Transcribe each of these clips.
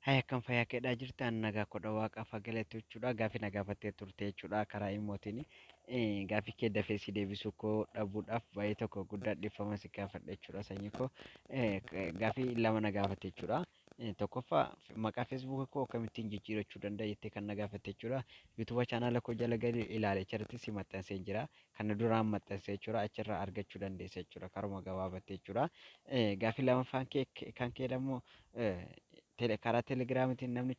Hai, akkam fayyaa keedhaa jirtan? Nagaa kodha waaqaaf galatu jechuudha. Gaaffii na gaafattee turte jechuudha karaa imootiin. Gaaffii kee dafee si deebisuu koo dhabuudhaaf baay'ee tokko guddaa dhiifama si gaafadha jechuudha, sanyii koo. Gaaffii lama na gaafatte jechuudha. Tokkoffaa, maqaa Feesbuuka koo akkamittiin jijjiirachuu danda'a jettee kan na gaafatte jechuudha. Yuutuuba chaanaala koo jala gadi ilaali, achirratti si maxxansee jira. Kan duraan maxxansee jechuudha, achirraa argachuu dandeessa jechuudha, karuma gabaabatte jechuudha. Gaaffii lamaffaan kee kan kee immoo karaa telegiraamitiin namni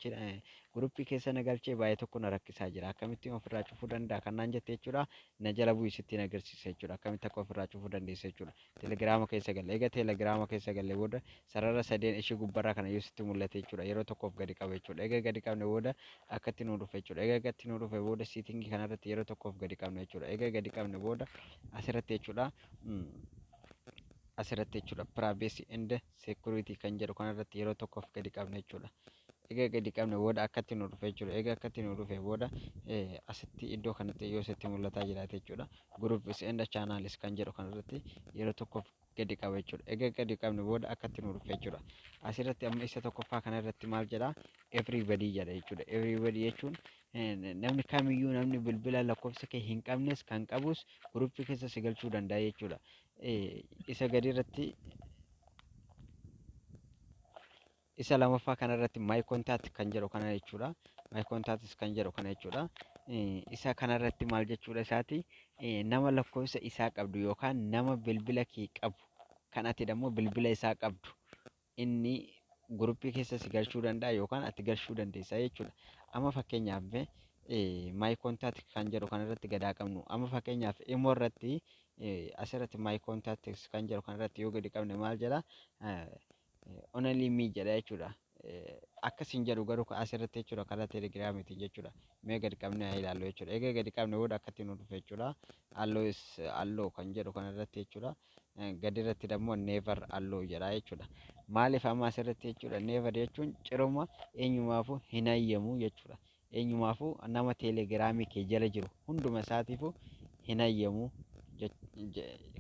guruppii keessa na galchee baay'ee tokko na rakkisaa jira. Akkamittiin ofirraa cufuu danda'a kan naan jette jechuudha. Na jala bu'ii sittiin agarsiisa jechuudha. Akkamitti akka ofirraa cufuu dandeessa jechuudha. Telegiraama keessa galle. Egaa telegiraama keessa galle booda sarara sadeen ishee gubbarraa kana yoo sitti mul'ate jechuudha. Yeroo tokkoof gadi qaba jechuudha. Egaa gadi qabne booda akkatti nuu dhufe jechuudha. Egaa akkatti nuu dhufe booda setting kanarratti yeroo tokkoof gadi qabne jechuudha. Egaa gadi qabne booda asirratti jechuudha. Asirratti jechuudha, privacy and security kan jedhu kanarratti yeroo tokkoof gadi qabne jechuudha. Egaa gadi qabne booda akkatti nu dhufe jechuudha. Egaa akkatti nu dhufe booda asitti iddoo kanatti yoo sitti mul'ataa jiraate jechuudha. Groups and channels kan jedhu kanarratti yeroo tokkoof gadi qaba jechuudha. Egaa gadi qabne booda akkatti nu dhufe jechuudha. Asirratti amma isa tokkoffaa kanarratti maal jedhaa? Everybody jedha jechuudha. Everybody jechuun namni kamiyyuu, namni bilbila lakkoofsa kee hin qabnes kan qabus guruppii keessa si galchuu danda'a jechuudha. Isa gadi irratti, isa lamaffaa kanarratti my contact kan jedhu kana jechuudha. My contacts kan jedhu kana jechuudha. Isa kanarratti maal jechuudha isaati? Nama lakkoofsa isaa qabdu yookaan nama bilbila kee qabu kan ati immoo bilbila isaa qabdu, inni guruppii keessa si galchuu danda'a yookaan ati galchuu dandeessa jechuudha. Amma fakkeenyaaf my contact kan jedhu kanarratti gadaa qabnu. Amma fakkeenyaaf immoo irratti asirratti my contacts kan jedhu kanarratti yoo gadi qabne maal jedha? Only me jedha jechuudha. Akkasin jedhu garuu asirratti jechuudha, karaa telegiraamiitiin jechuudha. Mee gadi qabnee haa ilaallu jechuudha. Egaa gadi qabne booda akkatti nu dhufe jechuudha. Allow is allow kan jedhu kanarratti jechuudha. Gadi irratti immoo never allow jedha jechuudha. Maaliif amma asirratti jechuudha, never jechuun ciruma eenyumaafuu hin hayyamu jechuudha. Eenyumaafuu, nama teelegiraamii kee jala jiru hunduma isaatiifuu hin hayyamu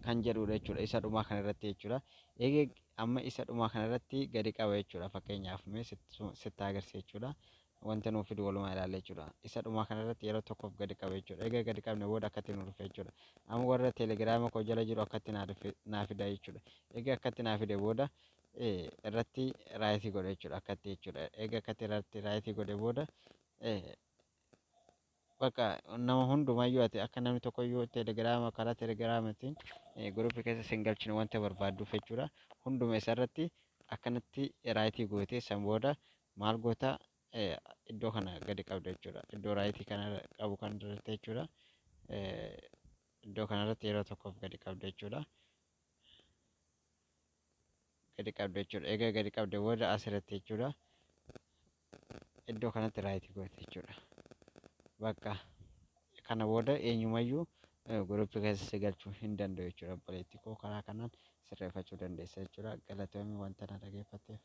kan jedhudha jechuudha. Isa dhumaa kanarratti jechuudha. Egaa amma isa dhumaa kanarratti gadi qaba jechuudha. Fakkeenyaaf mee sitti agarsiisa jechuudha. Wanta nuuf fidu walumaa ilaalla jechuudha. Isa dhumaa kanarratti yeroo tokkoof gadi qaba jechuudha. Egaa gadi qabne booda akkatti nu dhufe jechuudha. Amma warra teelegiraama koo jala jiru akkatti naa fida jechuudha. Egaa akkatti naa fide booda irratti right godhe jechuudha. Akkatti jechuudha. Egaa akkatti irratti right godhe booda bakka nama hundumayyuu ati akka namni tokkoyyuu teelegiraama karaa teelegiraamatiin guruppii keessa sin galchine wanta barbaadduuf jechuudha. Hunduma isarratti akkanatti right gootee san booda maal goota? Iddoo kana gadi qabda jechuudha. Iddoo right kana qabu kan irratti jechuudha. Iddoo kanarratti yeroo tokkoof gadi qabda jechuudha. Gadi qabda jechuudha. Egaa gadi qabde booda asirratti jechuudha. Iddoo kanatti right goote jechuudha. Bakka kana booda eenyumayyuu guruppii keessa si galchuu hin danda'u jechuudha. Obboleettii koo, karaa kanaan sirreeffachuu dandeessa jechuudha. Galatoomii wanta na dhageeffatteef.